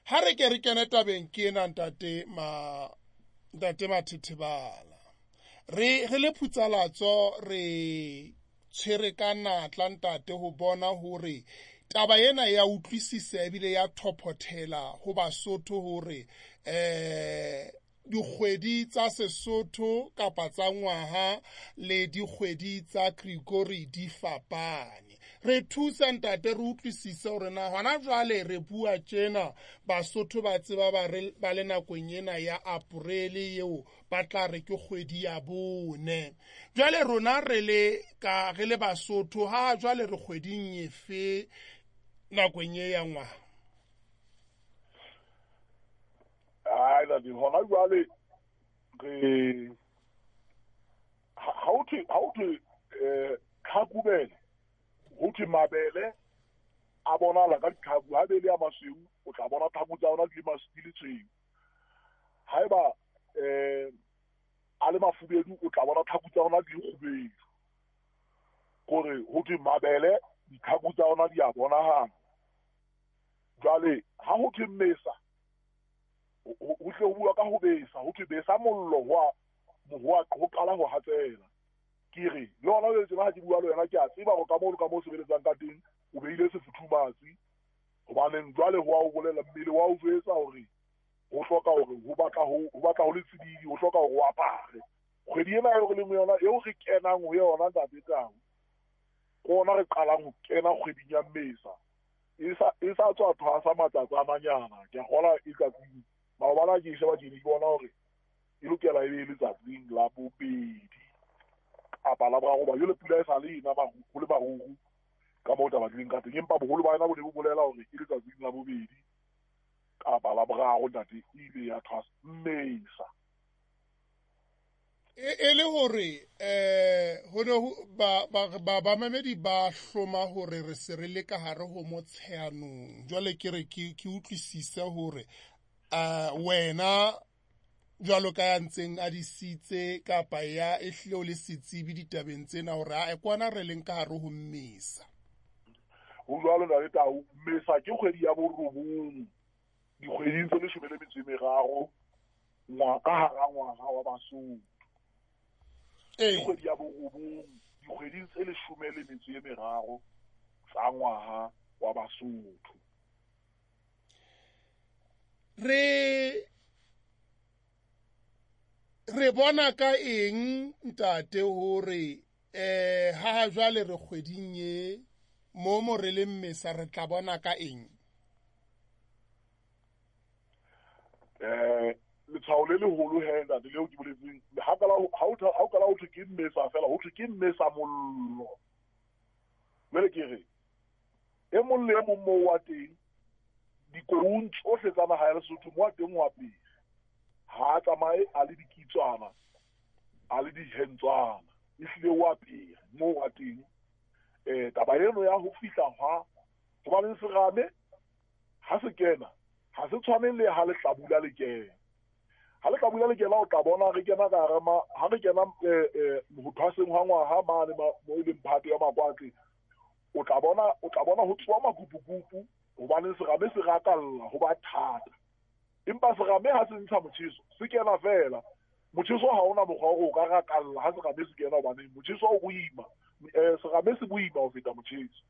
Ha re ke re kene tabeng ke ena ntate ma ntate Mathethebala. Re re le phutsalatso re tshwere ka natla ntate ho bona hore taba ena ya utlwisisa ebile ya thophothela ho Basotho hore dikgwedi tsa Sesotho kapa tsa ngwaha le dikgwedi tsa Gregory di fapane. Re thusa ntate re utlwisise hore na hona jwale re bua tjena Basotho ba tseba ba le nakong ena ya Aprele eo ba tla re ke kgwedi ya bone. Jwale rona re le ka re le Basotho ha jwale re kgweding efe nakong e ya ngwaha? Ai ntate, hona jwale re ha ho thwe tlhakubele, ho thwe mabele a bonahala ka ditlhaku. Ha bele a masweu, o tla bona tlhaku tsa ona di le tshweu. Haeba a le mafubedu, o tla bona tlhaku tsa ona di le kgubedu. Kore ho thwe mabele ditlhaku tsa ona di a bonahala. Jwale ha ho thwe mmesa, ho tle ho bua ka ho besa, ho thwe besa mollo ho qala ho hatsela. Ke re le hona jwale tjena ha ke bua le wena, ke a tseba hore ka moo le ka moo sebeletsang ka teng o beile sefuthumatsi, hobaneng jwale ho a o bolela mmele wa o jwetsa hore ho hloka hore ho batla ho le tsididi, ho hloka hore o apare. Kgwedi ena eo re leng ho yona, eo re kenang ho yona ntate Tau, ke ona re qalang ho kena kgweding ya Mmesa. E sa tswa thwasa matsatsi a manyana, ke a kgola e tsatsing. Maobane ha ke e sheba tjena, ke bona hore e lokela e be letsatsing la bobedi kapa la boraro, hoba jwale pula e sa le ena ho le maruru ka moo taba di leng ka teng. Empa boholo ba yona bo ne bo bolela hore e letsatsing la bobedi kapa la boraro ntate, e ile ya thwasa Mmesa. E le hore ho ne ba bamamedi ba hloma hore re se re le ka hare ho Motsheanong. Jwale ke re ke utlwisise hore wena jwalo ka ya ntseng a disitse kapa ya ehlile o le setsebi ditabeng tsena hore a kwana re leng ka hare ho Mmesa. Ho jwalo ntate Tau, Mmesa ke kgwedi ya borobong dikgweding tse 13 ka hara ngwaga wa Basotho. Ke kgwedi ya borobong dikgweding tse 13 tsa ngwaga wa Basotho. Re bona ka eng ntate hore ha jwale re kgweding e mo mo re le Mmesa, re tla bona ka eng? Letshwao le leholo he ntate leo ke boletseng, ha o kala ho thwe ke Mmesa fela, ho thwe ke Mmesa mollo. Jwale ke re e mong le e mong moo wa teng, dikoung tsohle tsa naha ya Lesotho mo wa teng wa pele, ha a tsamaye a le dikitswana, a le dihentswana, ehlile wa pele moo wa teng. Taba eno ya ho fihla hwa hobaneng serame ha se kena, ha se tshwane le ha lehlabula le kena. Ha lehlabula le kena, o tla bona re kena ka hara ha re kena ho thwaseng hwa ngwaha mane mo e leng Phato ya Makwatle, o tla bona ho tsoa makupukupu, hobaneng serame se rakalla ho ba thata. Empa serame ha se ntsha motjheso, se kena fela. Motjheso ha ona mokgwa o ka rakalla ha serame se kena, hobaneng motjheso o boima. Serame se boima ho feta motjheso.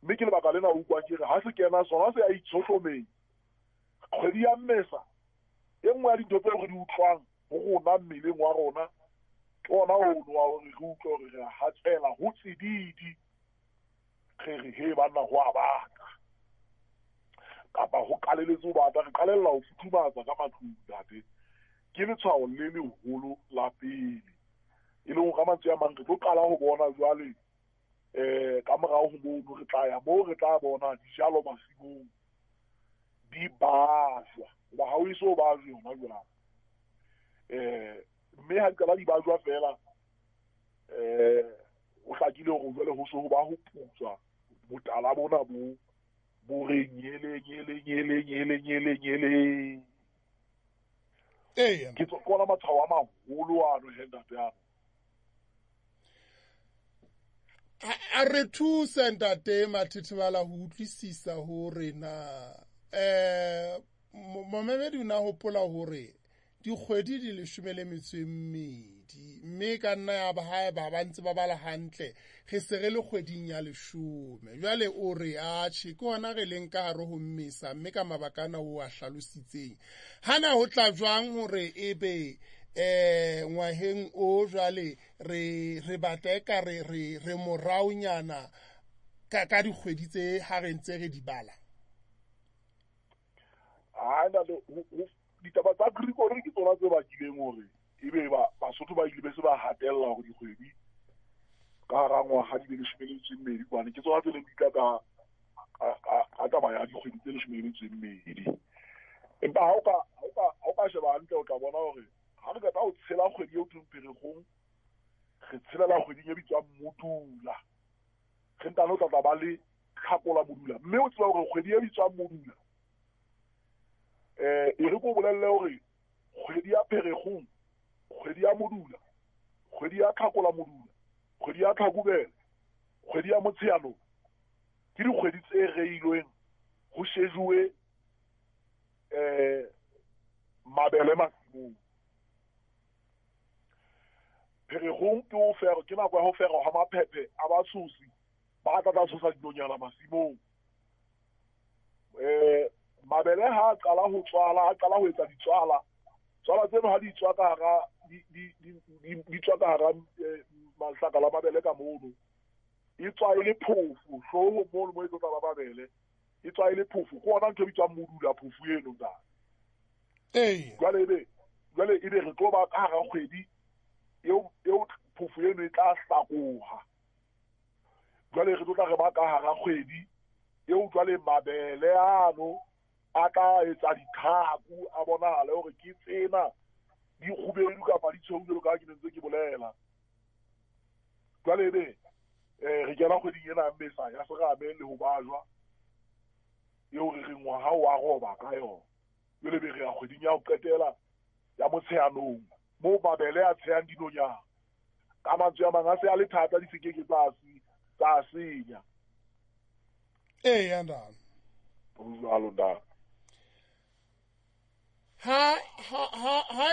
Mme ke lebaka lena o utlwang ke re ha se kena sona se a itshohlomeng. Kgwedi ya Mmesa, e nngwe ya dintho tseo re di utlwang ho rona mmeleng wa rona, ke ona ono wa hore re utlwe hore re a hatsela ho tsididi, re re he banna ho a bata, kapa ho qaleletse ho bata, re qalella ho futhumatsa ka matlung ntate. Ke letshwao le leholo la pele, e leng ka mantswe a mang re tlo qala ho bona jwale ka morao ho mono re tla ya moo re tla bona dijalo masimong di bajwa, hoba ha o eso bajwe hona jwale. Mme ha di qala di bajwa fela, ho hlakile hore jwale ho se ho ba ho putswa botala bona bo re nyele nyele nyele nyele nyele nyele. Ke tsona matshwao a maholo ano he ntate ano. A re thuse ntate Mathethebala ho utlwisisa hore na Momamedi o na hopola hore dikgwedi di 12, mme ka nna ya ba haeba ba ntse ba bala hantle, re se re le kgweding ya 10. Jwale o re atjhe, ke hona re leng ka hare ho Mmesa, mme ka mabaka ana o a hlalositseng. Hana ho tla jwang hore ebe ngwaheng o jwale re batla eka re moraonyana ka dikgwedi tse ha re ntse re di bala? Ha ntate, ditaba tsa Gregory ke tsona tse bakileng hore ebe Basotho ba ile be se ba hatella hore dikgwedi ka hara ngwaga di be 12, hobane ke tsona tse neng di tla ka taba ya dikgwedi tse 12. Empa ha o ka sheba hantle, o tla bona hore ha re qeta ho tshela kgwedi eo thweng Pherekgong, re tshelela kgweding e bitswang Modula. Re ntano tla ba le Tlhakola Modula, mme o tseba hore kgwedi e bitswang Modula, e re ko bolelle hore kgwedi ya Pherekgong, kgwedi ya Modula, kgwedi ya Tlhakola Modula, kgwedi ya Tlhakubele, kgwedi ya Motsheanong, ke dikgwedi tse reilweng ho shejuwe mabele masimong. Pherekgong ke ho fero, ke nako ya ho fero ha maphephe a batshosi ba tla tshosa dinonyana masimong. Mabele ha a qala ho tswala, a qala ho etsa ditswala, tswala tseno ha di tswa ka hara di tswa ka hara mahlaka la mabele ka mono, e tswa e le phofo hloohong mono mo e tlo tla ba mabele, e tswa e le phofo. Ke ona ntho e bitswang modula, phofo eno ntate. Jwale ebe re tlo ba ka hara kgwedi eo phofo eno e tla hlakoha. Jwale re tlo tla re ba ka hara kgwedi eo jwale mabele ano a tla etsa ditlhaku, a bonahale hore ke tsena di kgubedu kapa di tshweu jwalo ka ha ke ne ntse ke bolela. Jwale ebe re kena kgweding ena ya Mmesa ya serame le ho bajwa, eo re reng ngwaga wa roba ka yona. Jwale ebe re ya kgweding ya ho qetela ya Motsheanong, moo mabele a tshehang dinonyana. Ka mantswe a mang, a se a le thata, di se ke ke tsa senya. Eya ntate. Ho jwalo ntate. Ha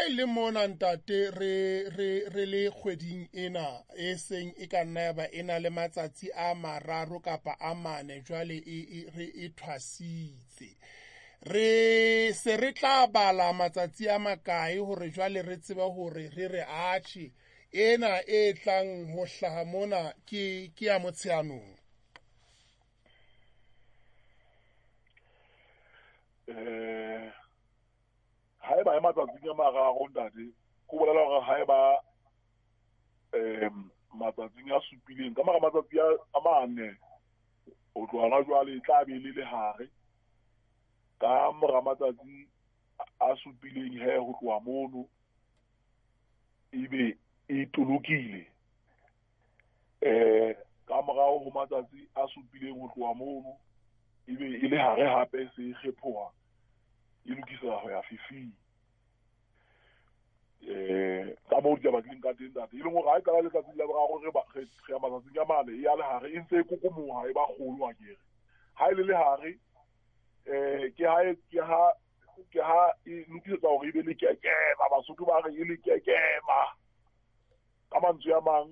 e le mona ntate, re le kgweding ena e seng e ka nna ya ba e na le matsatsi a 3 kapa a 4 jwale re e thwasitse. Re se re tla bala matsatsi a makae hore jwale re tsebe hore re re atjhe ena e tlang ho hlaha mona ke ya Motsheanong? Ha eba e matsatsing a 3 ntate, ho bolela hore ha eba matsatsing a 7, ka mora matsatsi a 4 ho tloha hona jwale e tla be le lehare. Ka mora matsatsi a 7 he ho tloha mono ebe e tolokile. Ka morao ho matsatsi a 7 ho tloha mono ebe e le hare hape se kgephoha, e lokisa ho ya fifing. Ka moo ditaba di leng ka teng ntate, e leng hore ha e qala letsatsing la boraro re ya matsatsing a 4, e ya lehare e ntse e kokomoha, e ba kgolo akere. Ha e le lehare, ke ha e lokisetsa hore e be lekekema, Basotho ba re e lekekema. Ka mantswe a mang,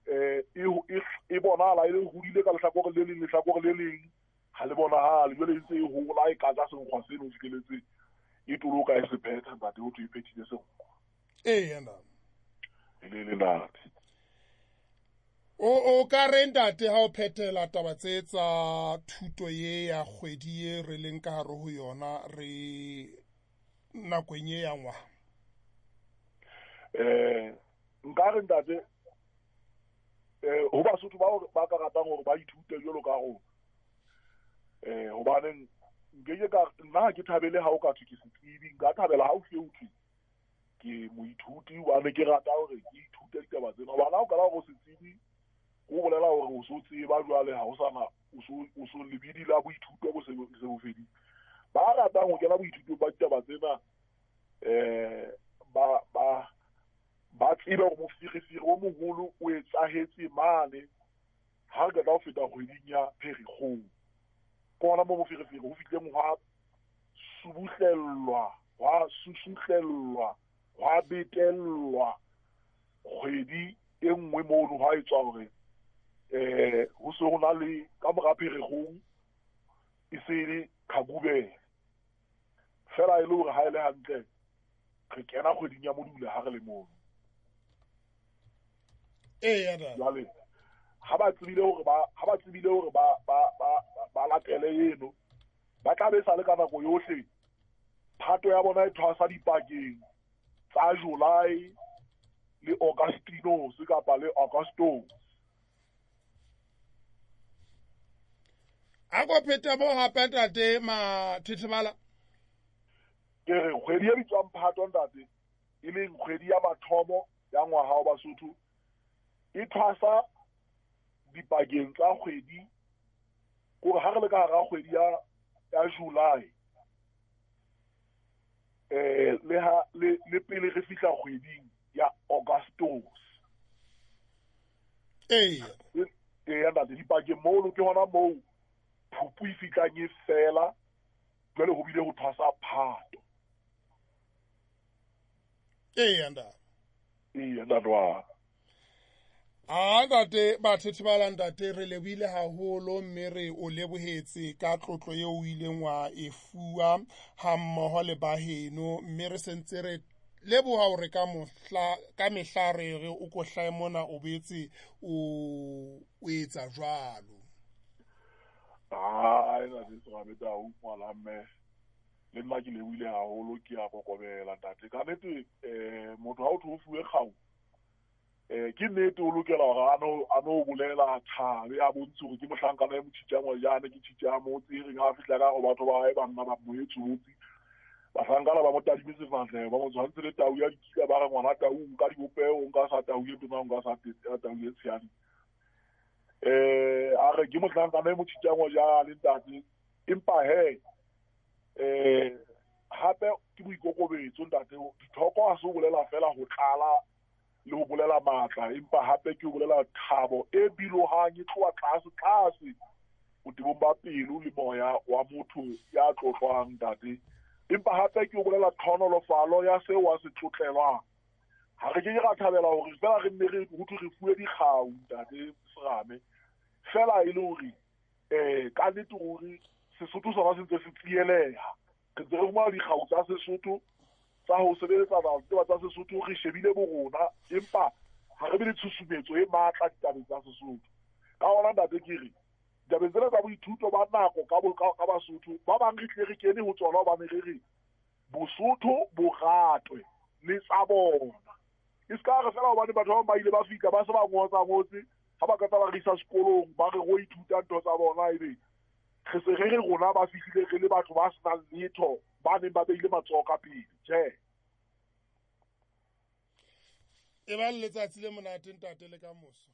e bonahala e le hodile ka lehlakore le leng, lehlakore le leng ha le bonahale. Jwale e ntse e hola, e katsa senkgwa seno ho fihleletse e toloka e se phetha ntate, ho thwe e phethile senkgwa. Eya ntate. E le ntate. O ka re ntate ha o phethela taba tse tsa thuto ye ya kgwedi ye re leng ka hare ho yona re nakong ye ya ngwaga? Nka re ntate, ho Basotho bao ba ka ratang hore ba ithute jwalo ka rona, hobaneng nke ke ka nna ha ke thabele ha o ka thwe ke setsebi, nka thabela ha o hle o thwe ke moithuti, hobane ke rata hore ke ithute ditaba tsena. Hobane ha o qala hore o setsebi, ho bolela hore o so tseba jwale, ha o sana, o so lebidi la boithuto bo se bo fedile. Ba ratang ho kena boithutong ba ditaba tsena, ba tsebe hore moferefere o moholo o etsahetse mane ha re qeta ho feta kgweding ya Pherekgong. Ke hona moo moferefere ho fihleng hwa subuhlellwa, hwa susuhlellwa, hwa betellwa kgwedi e nngwe mono hwa etswa hore ho se ho na le ka mora Pherekgong e se le Tlhakubele. Fela e le hore ha e le hantle re kena kgweding ya Modula ha re le mono. Jwale ha ba tsebile hore ba latele eno, ba tla be sa le ka nako yohle Phato ya bona e thwasa dipakeng tsa July le Augustino se kapa le Augusto. A ko pheta mo hape ntate Mathethebala. Ke re kgwedi e bitswang Phato ntate, e leng kgwedi ya mathomo ya ngwaga wa Basotho, e thwasa dipakeng tsa kgwedi kore ha re le ka hara kgwedi ya July le ha le pele re fihla kgweding ya Augustus. Eya ntate, dipakeng moo ke hona moo phupu e fihlang e fela, jwale ho bile ho thwasa Phato. Eya ntate. Eya ntate wa. A ntate Mathethebala, ntate re lebohile haholo mme re o lebohetse ka tlotlo eo o ileng wa e fuwa ha mmoho le baheno, mme re sentse re leboha hore ka mehla re re o ko hlahe mona o boetse o etsa jwalo. Ai ntate Serame Tau ngwana mme, le nna ke lebohile haholo, ke a kokobela ntate. Ka nnete motho ha o thwe o fuwe kgau, ke nnete o lokela hore a no bolela thabe, a bontshe hore ke mohlankana e motjhitja ngwajane, ke tjhitja motse, e reng ha fihla ka hore batho ba hae ba nna ba mo etsotsi. Bahlankana ba mo tadime sefahleho, ba mo tshwantse le tau ya dikika, ba re ngwana tau nka dibopeho, nka sa tau e tona, nka sa tau e tshehadi. A re ke mohlankana e motjhitja ngwajane ntate, empa he hape ke boikokobetso ntate. Dithoko ha se ho bolela fela ho tlala le ho bolela matla, empa hape ke ho bolela thabo e bilohang e tloha tlase tlase botebong ba pelo le moya wa motho ya tlotlwang ntate. Empa hape ke ho bolela tlhonolofalo ya seo wa se tlotlelwang. Ha re ke ke ra thabela hore fela re nne re ho thwe re fuwe dikgau ntate Serame, fela e le hore ka nnete hore Sesotho sona se ntse se tsieleha. Re ntse re fumana dikgau tsa Sesotho tsa ho sebeletsana tseba tsa Sesotho, re shebile borona, empa ha re be le tshusumetso e matla ditabeng tsa Sesotho. Ka hona ntate ke re ditabeng tsena tsa boithuto ba nako ka Basotho ba bang re tle re kene ho tsona hobane re re Bosotho bo ratwe le tsa bona. E se ka re fela hobane batho ba bang ba ile ba fihla ba se ba ngotsa-ngotse, ha ba ka tsa ba re isa sekolong ba re ro ithuta ntho tsa bona, ebe re se re re rona ba fihlile re le batho ba senang letho, ba neng ba beile matsoho ka pele. Tjhe. E ba letsatsi le monate ntate le ka moso.